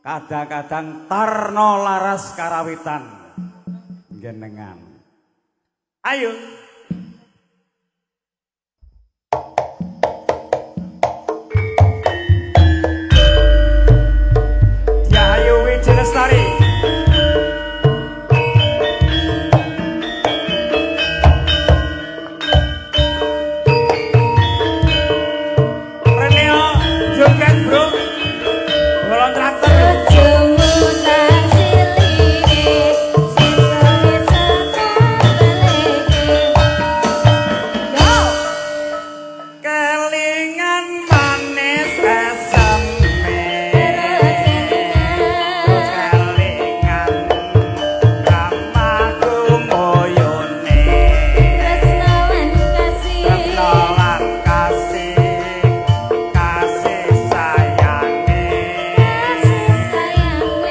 Kadang-kadang Tarno Laras Karawitan jenengan. Ayo. Diahayu Wiji Lestari. Reneo joget bro. Bolon traktor. Kelingan manis eseme, kelingan ramah gumoyone, tresno lan kasih, kasih sayange,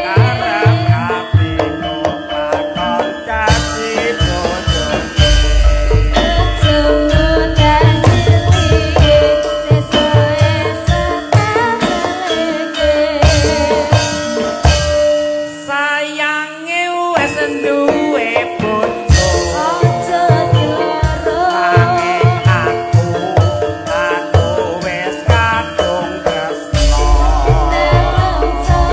karep atiku lakon dadi bojone. Sayange wis duwe bojo, nanging aku wis kadung tresno, nelongso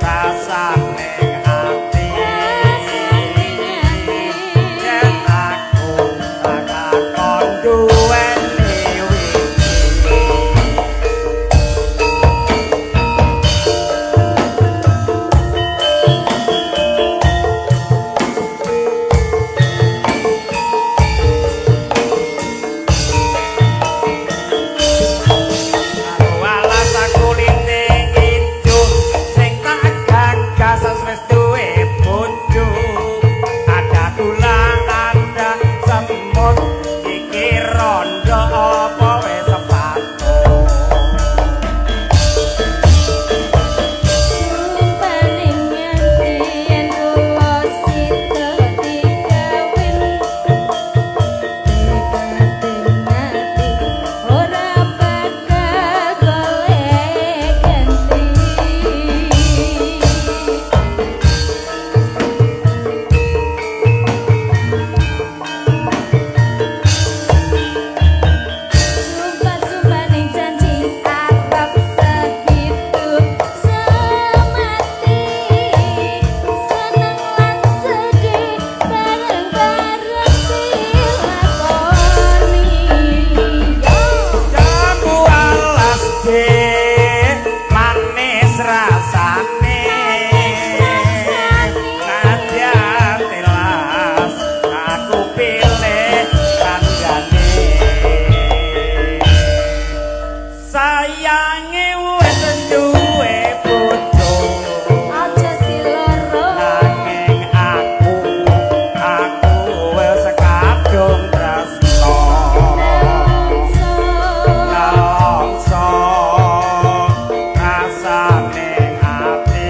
rasane ati, yen aku tak lakon duweni wiji. Walah kulite ijo sing tak gagas wis duwe bojo. Ada gula ada semut iki rondo apa wis sepatu. Jambu alas manis rasane, nadyan telas aku pilih kandhane. Sayange wis duwe bojo, nanging aku wis kadung tresno, nelongso rasane ati,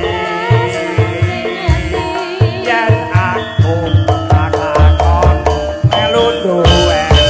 yen aku tak lakon melu duweni.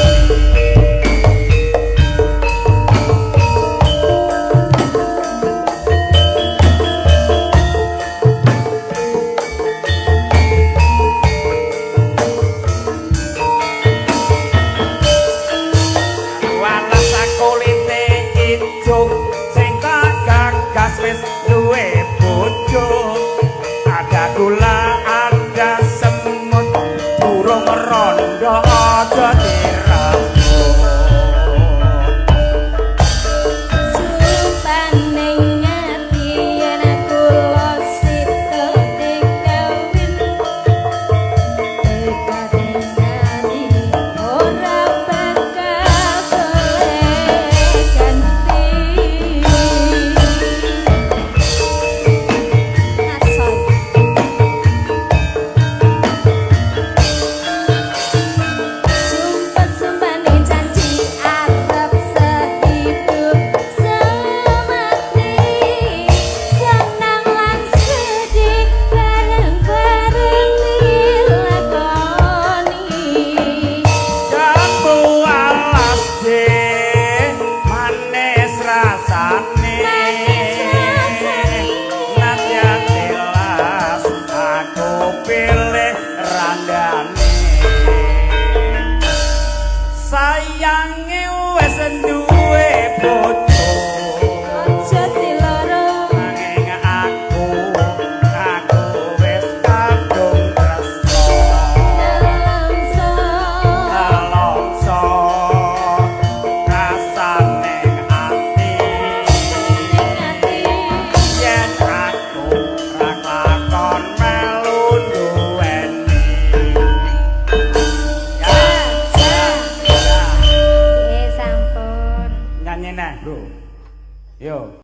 Sayange wis duwe bojo.